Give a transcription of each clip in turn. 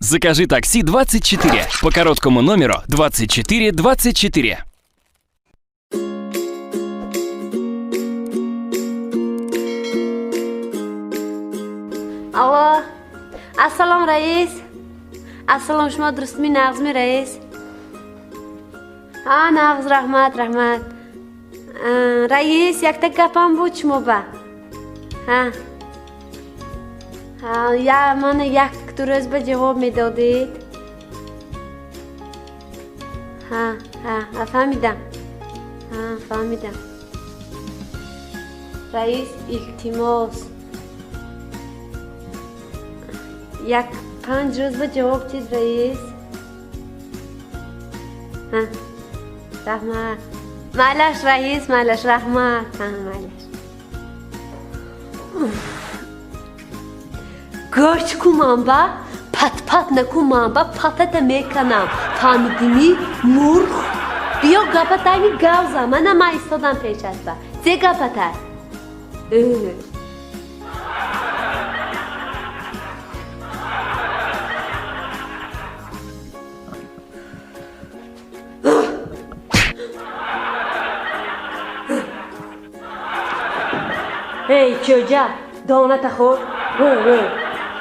Закажи такси 24 по короткому номеру 24 24. Алло, ассалом, раис. Ассалом, шумо дурустми, нағзми, раис? А, нағз, раҳмат, раҳмат. Раис, якта гапам буд шумо ба. Ҳа. Ҳа, я мана як ду рӯз ба ҷавоб медодед. Ҳа, ҳа, ҳа, фаҳмидам. Ҳа, фаҳмидам. Раис, илтимос. Як 5 рӯз ба ҷавоб тид, раис. Ҳа, раҳмат. Майлаш, раис, майлаш, раҳмат. Ҳа, майлаш. Гӯш ку манба, пат-пат наку манба, патата меканам. Фаҳмидимӣ, мурғ? Биё гапатайми гавза, мана ман истодам пешат ба. Зе гапатай? Эй, чӯҷа, доната хӯр.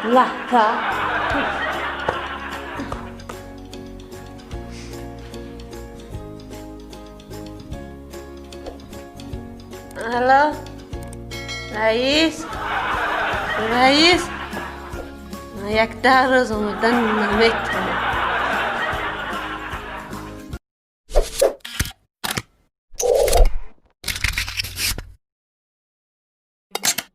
Латта. Алло, раис, раис, ман як 10 рӯз омадан наметавонам.